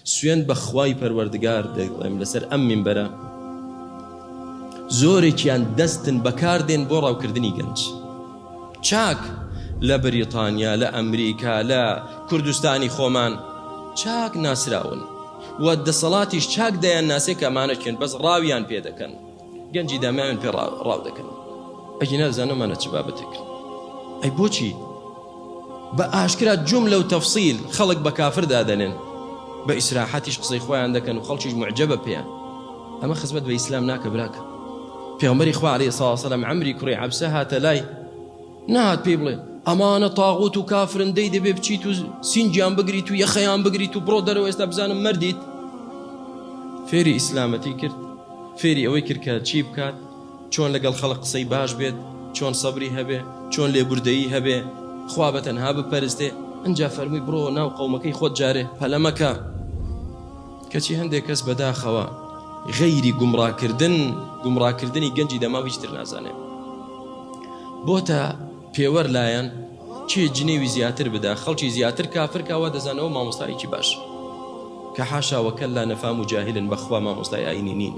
سوێند بە خوای پەروەردگار دەڵێم لەسەر ئەم مینبەرە زۆرێکیان دەستن بەکار دێن بۆ ڕاوکردنی گەنج چاک لە بریتانیا لە ئەمریکا لە کوردستانی خۆمان چاک ناسراون و دەسەڵاتیش چاک دەیان ناسێ کە ئەمانە کێن بەس ڕاویان پێ دەکەن گەنجی داماویان پێ ڕاو دەکەن ئەگینا دەزانن ئەمانە چ بابەتێکن ئەی بۆچی بە ئاشکرا جوملە و تەفسیل خەڵک بە کافر دادەنێن بە ئیسراحەتیش قسەی خۆیان دەکەن و خەڵکیش معجەبە پێیان ئەمە خزمەت بە ئیسلام ناکە براکە پێغەمبەری خوا عەلەیهی سڵاو وسەلام عەمری کوڕی عەبسە هاتە لای نەهات پێی بڵێ ئەمانە تاغوت و کافرن دەی دەبێ بچیت و سینگیان بگریت و یەخەیان بگریت و بڕۆ دەرەوە ئێستا بزانم مردیت فێری ئیسلامەتی کرد فێری ئەوەی کرد کە چی بکات چۆن لەگەڵ خەڵک قسەی باش بێت، چۆن سەبری هەبێ، چۆن لێبوردەیی هەبێ، خوا بە تەنها بپەرستێ، ئنجا فەرمووی بڕۆوە ناو قەومەکەی خۆت جارێ پەلە مەکە. کەچی هەندێک کەس بەداخەوە غەیری گومڕاکردن، گومڕاکردنی گەنجی دەماو هیچ تر نازانێ. بۆتە پێوەر لایان کێ جنێوی زیاتر بدا، خەڵکی زیاتر کافر کا وا دەزانەوە مامۆستایەکی باشە. کە حاشا وکلا نەفام و جاهیلن بەخوا مامۆستای ئاینی نین.